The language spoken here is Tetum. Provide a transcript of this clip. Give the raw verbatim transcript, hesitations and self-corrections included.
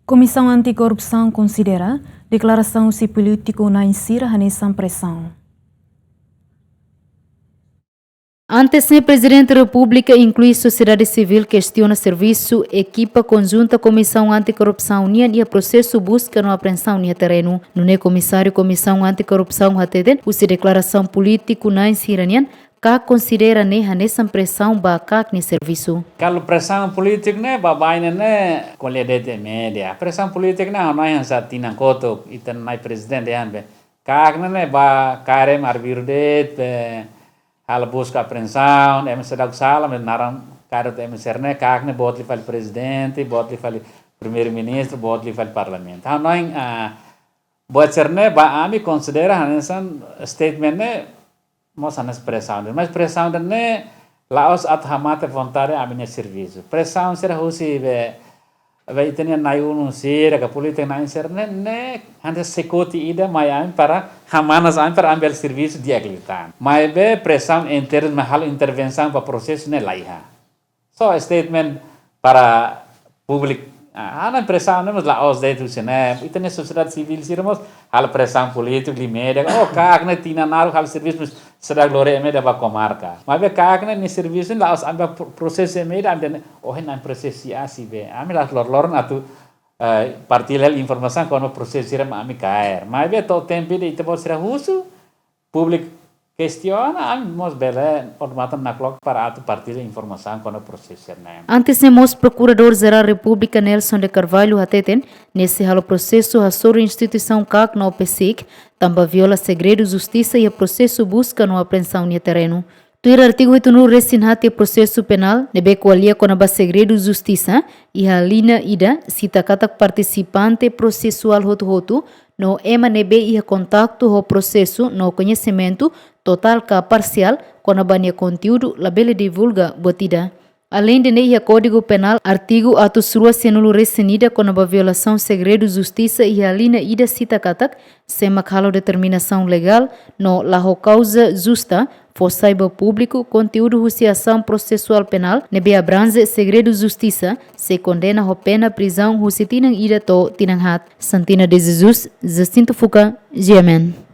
Komisaun Anti-Korrupsaun konsidera deklarasaun husi polítiku na'in sira hanesan presaun. Antes ne'e, Prezidente Repúblika inklui sosiedade sivíl kestiona servisu ekipa konjunta Komisaun Anti-Korrupsaun nian iha prosesu buska no apreensaun iha terrenu. Nune'e Komisáriu Komisaun Anti-Korrupsaun hateten, husi deklarasaun polítiku na'in sira nian, KAK konsidera ne'e hanesan presaun ba KAK nia servisu. Kalau presaun polítiku ne'e, baibain ne'e, ko'alia de'it iha média. Presaun polítiku ne'e, ha'u hanoin hanesan tinan kotuk, ita-nia prezidente dehan be, KAK ne'e, ne'e ba kaer ema arbiru de'it be, halo buska apreensaun, ema seidauk sala, mas naran kaer ema sira-ne'e, KAK ne'e boot liu fali prezidente, boot liu fali primeiru-ministru, boot liu fali parlamentu. Ha'u hanoin, ah, buat sira-ne'e ba ami konsidera hanesan statement ne'e mós hanesan presaun. Mas presaun ne'e la'ós atu hamate vontade ami-nia servisu. Presaun sira husi be, be ita-nia na'i-ulun sira, ka polítiku na'in sira ne'e, ne'e hanesan xikote ida mai ami para hamanas ami para ami bele servisu di'ak liután. Maibé presaun internu mai halo intervensaun ba prosesu ne'e laiha. Só statement para públiku. Ah, ha'u-nia presaun ne'e mós la'ós de'it husi ne'e. Ita-nia sosiedade sivíl sira mós halo presaun polítiku liu média. Oh, KAK ne'e tinan naruk halo servisu, mas seidauk lori ema ida ba komarka. Maibé KAK ne'e nia servisu ne'e la'ós ami ba pro-, prosesu ema ida, ami dehan, oh, ne'e prosesu A, si B. Ami la'ós loroloron atu, eh, partilla informasaun kona-ba prosesu sira mak ami kaer. Maibé to'o tempu ida ita-boot sira husu, públiku kestiona, ami mós bele odamatan nakloke para atu partilla informasaun kona-ba prosesu sira-ne'e. Antes ne'e mós Prokuradór Jerál Repúblika Nelson de Carvalho hateten, ne'e sei halo prosesu hasoru instituisaun KAK no PCIC, tanba viola segredu justisa iha prosesu buska no apreensaun iha terrenu. Tuir artigu hitunulu-resin-haat iha prosesu penál, ne'ebé ko'alia kona-ba segredu justisa, iha liña ida, sita katak partisipante prosesuál hotu-hotu, no ema ne'ebé iha kontaktu ho prosesu no koñesimentu totál ka parsiál kona-ba nia konteúdu labele divulga buat ida. Aleinde ne'e, iha Kódigu Penál, artigu atus rua sianulu-resin-ida kona-ba violasaun segredu justisa iha liña ida sita katak, sé mak halo determinasaun legál no la ho kauza justa, fó sai ba públiku konteúdu husi asaun prosesuál penál ne'ebé abranje segredu justisa, sei kondena ho pena prizaun husi tinan ida to'o tinan haat. Santina de Jesus, Jacinto Fuca, G M N.